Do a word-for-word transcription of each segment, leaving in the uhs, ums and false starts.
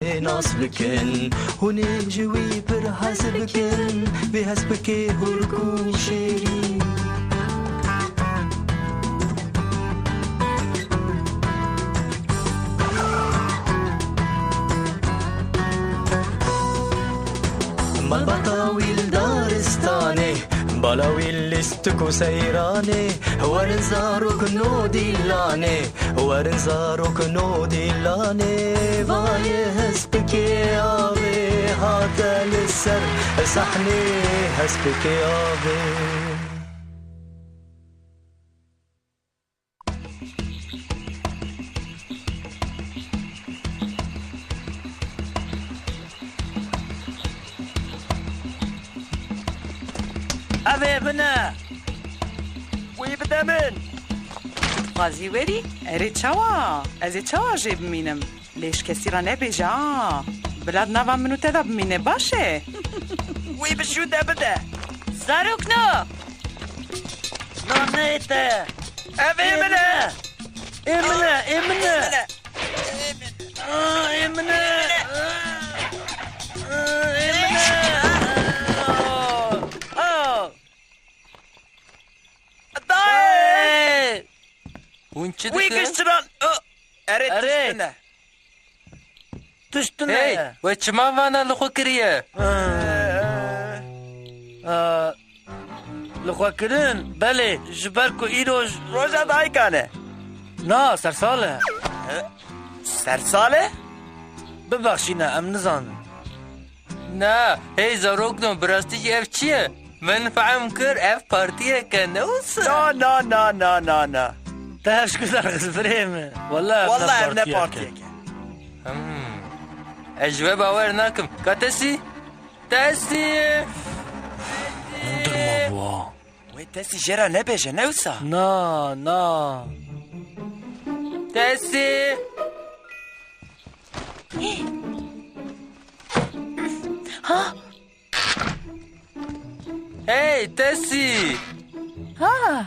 Nas bikin, hûn ê ji wî pir hez bikin, vê hespikê hûrk û şêrîn. Malbata wî li daristanê, bala wî lîstik û seyranê, werin zarok no dîlanê. Werin zarok no dîlanê, vayê hespikê avê hate li ser sahnê hespikê avê. Ev ê min e. Wî bide min. Dixwazî werî? Erê çawa? Ez ê çawa jê bimînim? Lê ji kesî re nebêje ha. Bila di nava min û te de bimîne, baş e? Wî bi jû de bide. Zarokno! Na, ne ê te. Ev ê min e. Ê min e, ê min e. Ê min e. Aa, ê min e. Aa, ê min e. Aa. Dayê! Hûn çi Wî dikin? Giştiran. Aa. Erê, erê, tişt tune. Tişt tune. Hey, we çima vana li xwe kiriye? Aa, li xwe kirin? Belê, ji ber ku îro j-, roja dayikan e. Na, sersal e. Sersal e? Bibexşîne, em nizanin. Na, hey zarokno, bi rastî jî ev çi ye? Min fehm kir, ev partiyek e, ne wisa? Na, na, na, na, na, na. Te hevşikir derxist birê min. Walla ev ne partiyek e. Walla ev ne partiyek e. Hmm. Ez ji we bawer nakim. Ka Tesî? Tesî! Hundir mabû ha. Wê Tesî jê re nebêje, ne wisa? Na, na. Tesî! Ha? Hey, Tesî! Ha!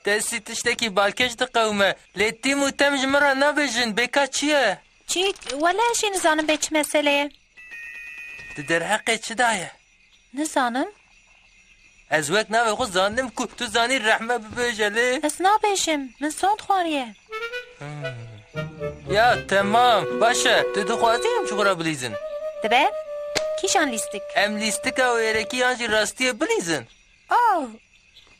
Tesî tiştekî balkêş diqewime. Lê Tîm û Tem ji min re nabêjin. Bêka çi ye? Çîk, wele ez jî nizanim bê çi mesele ye. Di derheqê çi de ye? Nizanim. Ez wek navê xwe zanim ku tu zanî rehme bibêje lê. Ez nabêjim. Min sond xwariye. Hmm. Ya, temam. Baş e. Tu dixwazî em ji xwe re bilîzin? Dibe? Kîjan lîstik? Em lîstika wêrekî yan jî rastiyê bilîzin? Oh,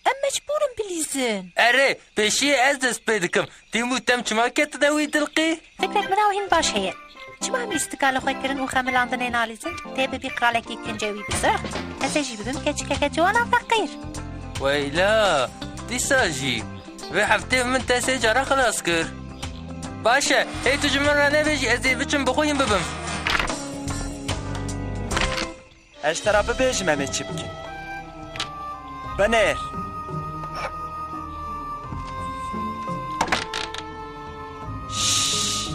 em mecbûr in bilîzin. Erê, pêşiyê ez dest pê dikim. Tîm û Tem çima ketine wî dilqî? Fikrek min ew hîn baş heye. Çima em lîstika li xwe kirin û xemilandinê nalîzin? Tê bibî qiralekî kincê wî bizirxt, ez ê jî bibim keçikeke ciwana feqîr. Weyla, dîsa jî. Vê heftê min te sê cara xilas kir. Baş e, hey tu ji min re nebêjî, ez ê biçim bi xwe hîn bibim. Ez ji te re bibêjim em ê çi bikin. Binêr. Şşş.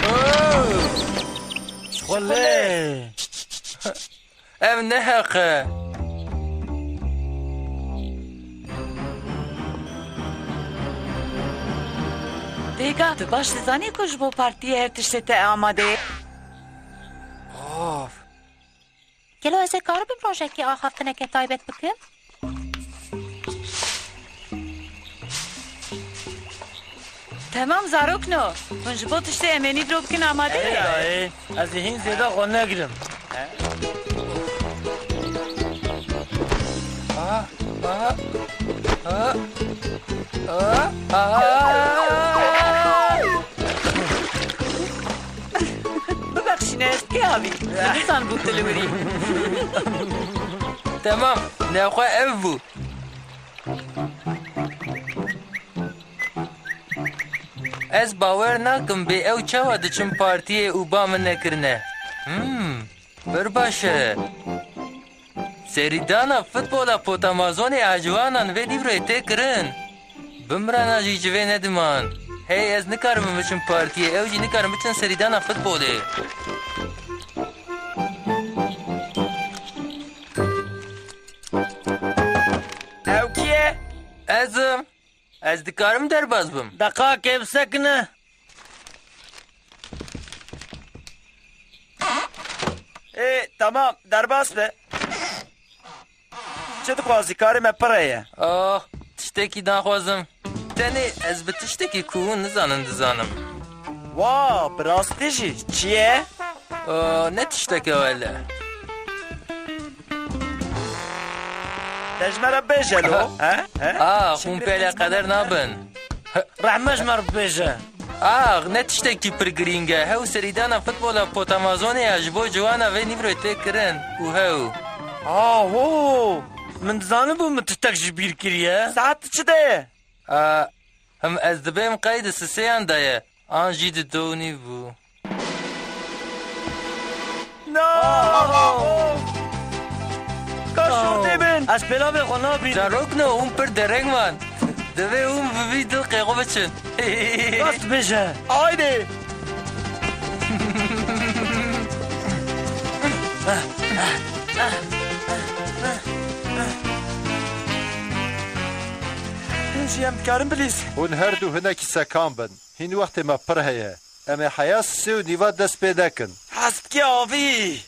Oh! Xwelê! Ev ne heq e. Dêga, tu baş dizanî ku ji bo partiyê her tiştê te amade ye? Of. Gelo ez ê karibim rojekê axaftineke taybet bikim? Temam zarokno. Hûn ji bo tiştê em ê nîvro bikin amade ye? Erê dayê, ez ê hîn zêde xwe negirim. Aha, aha, aha, aha. Bibexşîne, kê havî? Min nizanibû tu li wir î. Temam, nexwe ev bû. Ez bawer nakim bê ew çawa diçin partiyê û ba min nekirine. Hmm, pir baş e. Serîdana futbola Potamazonê a ciwanan vê nîvroyê tê kirin. Bimrana jî ji vê nediman. Hey, ez nikarim biçim partiyê, ew jî nikarin biçin serîdana futbolê. Ew kî ye? Ez im. Ez dikarim derbas bim. Deqakê bisekine. Ê, tamam, derbas be. Çi dixwazî? Karê me pir heye. Oh, tiştekî naxwazim. Tenê ez bi tiştekî ku hûn nizanin dizanim. Wa, bi rastî jî? Çi ye? Oh, ne tiştek e wele. Te ji me re bêje lo, he? He? Ah, hûn pê alaqedar nabin. Rehme ji me re bibêje. Ax, ne tiştekî pir girîng e. Hew serîdana futbola pot Amazonê ya ji bo ciwana vê nîvroyê tê kirin û hew. Aho! Min dizanibû min tiştek ji bîr kiriye. Saet çi de ye? A, him ez dibêm qey di sisêyan de ye. An jî di donî bû. No! Ka şûtê bin! Ez pêlavê xwe nabînim. Zarokno, hûn pir dereng man. Divê hûn bi vî dilqê xwe biçin. Rast bêje. Haydi! Hûn jî em dikarin bilîzin. Hûn her du hinekî sekan bin. Hîn wextê me pir heye. Em ê heya sê û nîva dest pê nekin. Hez bike avî.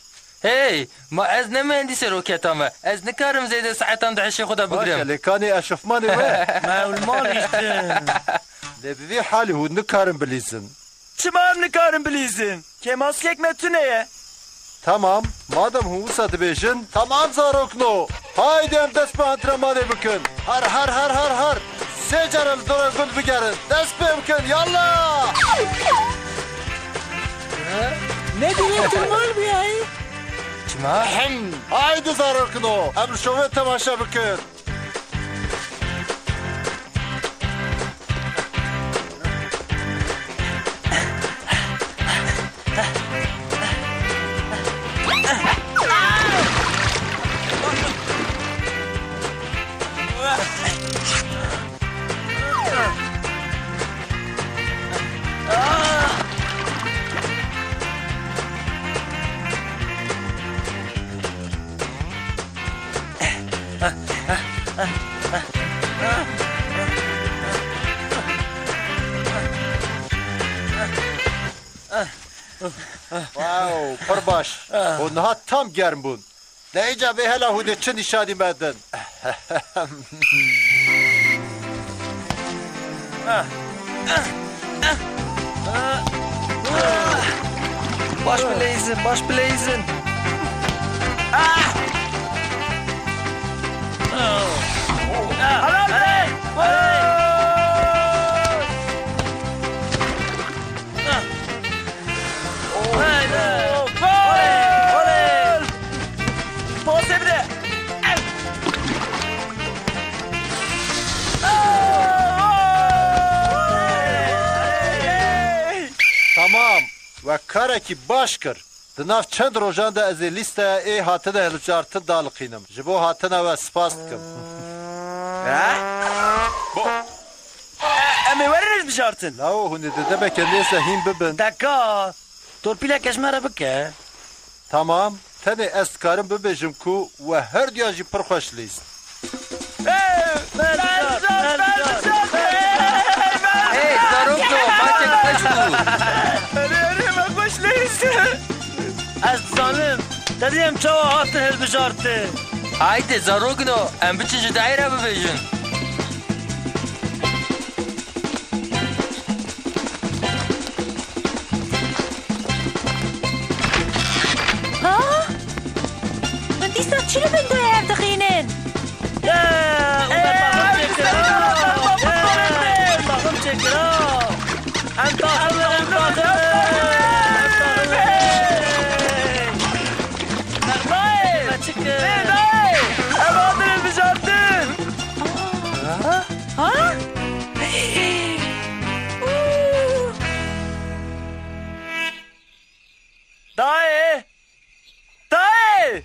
Hey, ma ez ne mühendîsê roketa me. Ez nikarim zêde saetan di hişê xwe de bigrim. Baş e, lê kanê eşofmanê we? Me ewil mal îştin. Lê bi vî halî hûn nikarin bilîzin. Çima em nikarin bilîzin? Kêmaskek me tune ye. Tamam, madem hûn wisa dibêjin, tamam zarokno. Haydi em dest bi antrenmanê bikin. Har, har, har, har, har. Sê care li dora gund bigerin. Dest pê bikin, yalla! Ne diye tu mal biyayî? Çima? Ahem. Haydi zarokno. Em li şovê temaşe bikin. Wow, pir baş. Hûn niha tam germ bûn. De îca vê hela hûn ê çi nîşanî me din? Baş bileyzin, baş bileyzin. Helal be! Gol! Gol! Pasê bide! Tamam. We karekî baş kir. Di nav çend rojan de ez ê lîsteya ê hatine hilbijartin daliqînim. Ji bo hatina we spas dikim. He? Bo. E, em ê werin hilbijartin. Lawo, hûn ê di demeke nêz de hîn bibin. Deka, torpîleke ji me re bike. Tamam, tenê ez dikarim bibêjim ku we her duyan jî pir xweş lîst. Hey, zarokno, maçek xweş bû. Erê, erê, me xweş lîst. Ez dizanim, te dî em çawa hatin hilbijartin. Haydi, zarokno, em biçin ji dayê re bibêjin. Ha? Hûn dîsa çi li bin duyê hev dixînin? Ye, Omer baxim çêkir. Ye, Omer baxim çêkir. Em taxim, em taxim. Fermayê! Me çi kir? Ê, dayê! Ev hatin hilbijartin! Ha? Ha? Dayê! Dayê!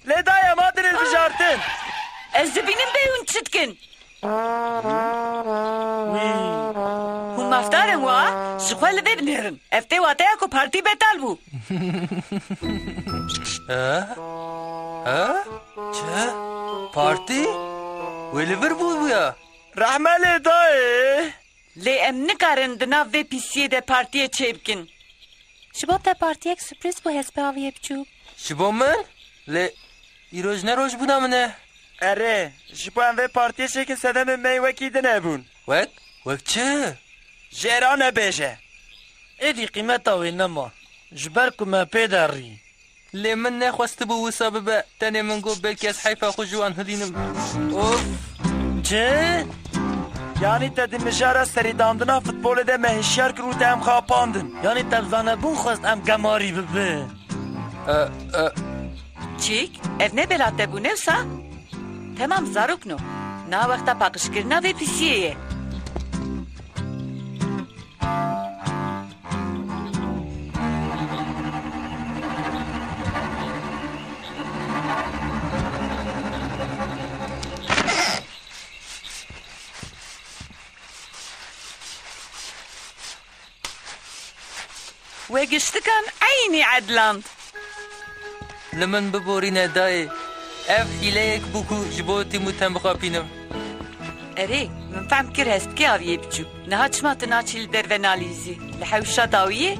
Lê dayê, em hatin hilbijartin! Ez dibînim bê hûn çi dikin. Hûn mafdar in wa, ji xwe li vê binêrin. Ev tê wateya ku partî betal bû. Ha? Ha? Çi? Partî? Wê li vir bû bûya? Rehme lê dayê. Lê em nikarin di nav vê pîsiyê de partiyê çêbikin. Ji bo te partiyek surprîz bû hespê aviyê biçûk. Ji bo min? Lê îroj ne rojbûna min e. Erê, ji bo em vê partiyê çêkin sedemên me yê wekî din hebûn. Wek? Wek çi? Jêra nebêje. Êdî qîmeta wê nema. Ji ber ku me pê de rî. Lê min nexwestibû wisa bibe. Tenê min got belkî ez heyfa xwe ji wan hilînim. Of! Çi? Yanî te di mijara serîdandina futbolê de me hişyar kir û te em xapandin. Yanî te bi zanebûn xwest em gemarî bibin. E, e. Çîk, ev ne bela te bû, ne wisa? Temam zarokno. Niha wexta paqijkirina vê pîsiyê ye. We giştikan eynî edland. Li min biborîne dayê. Ev hîleyek bû ku ji bo tîm û tem bixapînim. Erê, min fehm kir hespikê aviyê biçûk. Niha çima tu naçî li derve nalîzî? Li hewşa dawiyê?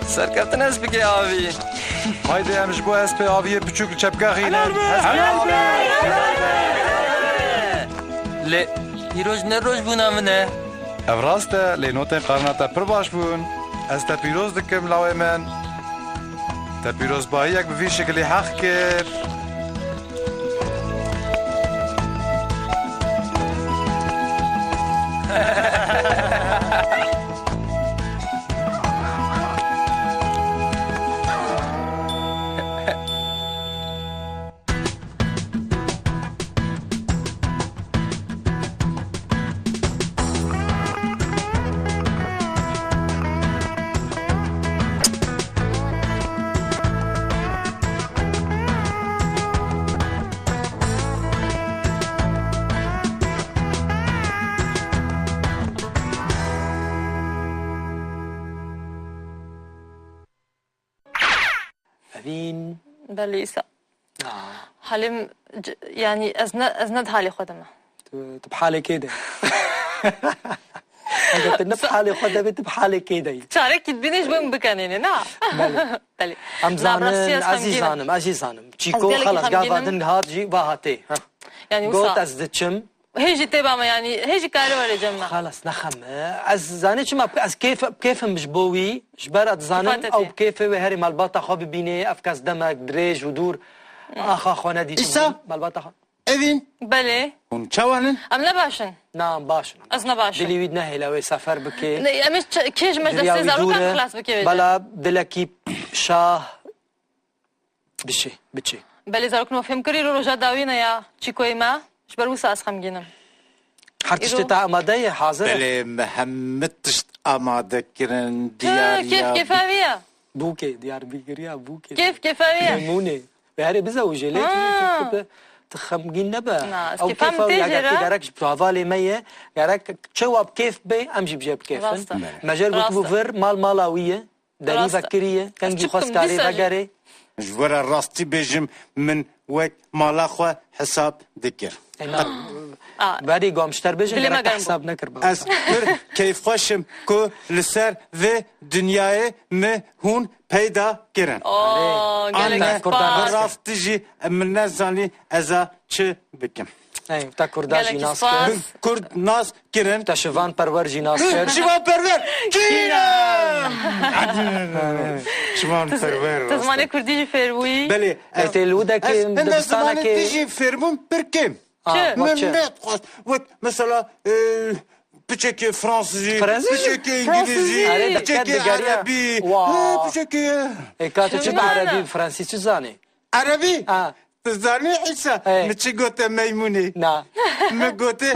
Serkeftin hespikê avî. Haydi em ji bo hespê aviyê biçûk li çepka xînin. Hespê avî. Lê îroj ne rojbûna min e. Ev rast e, lê notên qarina te pir baş bûn. Ez te pîroz dikim, lawê min. Te pîrozbahiyek bi vî şikilî heq kir. Evîn. Belê îsa. Ah. Halê min, c-, yanî ez ne, ez ne di halê xwe de me. Tu, tu bi halê kê de? Eger tu ne bi halê xwe de bî, tu bi halê kê de yî? Çarekî dibîne ji bo min bikenêne, na? Belê. Belê. Em Na, bi rastî zanin, ez ez jî xemgîn im. zanim, ez jî zanim. Ez Çîko gelekî xelas xemgîn gava im. din hat jî va hatê. Ha. Yanî Got wisa. ez diçim. Hê jî tê ba me, yanî hê jî kare were cem me. Xelas, nexeme. Ez zanî çima, ez kêf, kêfim ji bo wî, ji ber ez dizanim Kêfa te ew tê. bi kêfê wê herê malbata xwe bibînê, ev kes demek dirêj û dûr axa xwe nedîtibû. Îsa? Malbata xwe. Evîn? Belê. Hûn çawan in? Em ne baş in. Na, em baş in. Ez ne baş im. Dilî wî nehêle wê sefer bike. Ne, em ê ç-, kê ji me ji Diriya destê wî zarokan dûr e. xilas bike wê de. Bela dilekî şah. Biçê, biçê. Belê zarokên me fêm kirî, ro roja dawî ne ya çîkoyê me. Ji ber wisa ez xemgîn im. Her tiştê Îro- te amade ye, hazir e? Belê, me hemî tişt amade kirin, Tü, diyariya kêf kêfa wî ye. Bûkê, diyarbekiriya bûkê. Kêf kêfa wî ye. Memûnê. Ve herê bize û jê lê Ha. tu, tu, tu, tu xemgîn nebe. Na, ez Ew kêfa kêfa min wî tê eger jê tu re. gerek ji bi hevalê me ye, gerek çewa bi kêf bê, em jî bi jê bi kêf in. Rast e. Me jê re Rast gotibû e. vir, mal mala wî ye. Derî Rast e. vekiriye, Ez kengî çi xwest bikim, karê dîsa jî. vegerê. Ji we re rastî bêjim, min wek mala xwe hesab dikir. Ê, na. A. Berî gom ji te bêjin, Dilê gerek me te germ bû. hesab nekir baba. Ez pir keyfxweş im ku li ser vê dinyayê mi hûn peyda kirin. Oo, Anne, gelek spas. rastî jî min nezanî ez a çi bikim. Ey, te Kurda Gelekî jî nas spas. kir. Min Kurd nas kirin. Te Şivan Perwer jî nas kir. Şivan Perwer! Kînim! Şivan Perwer, Te rast. zimanê Kurdî jî fêr bûyî? Belê, Te ez, tê li Wudekê, ez, ez dibistanekê zimanê te jî fêr bûm, pir kêm. Ah, Çi? bak Min çi. ne xwest, wek mesela, e, piçekê Fransizî, Fransizî? piçekê Fransizî. Îngilîzî, Erê, dikkat piçekê digeriya. Erebî, Wa. e, piçekê Ê, ka tu çi Çi bi mane? Erebî, Fransî çi zanî? Erebî? Ha. Tu zanî Îsa, Ê. min çi gote meymûnê? Na. Min gote,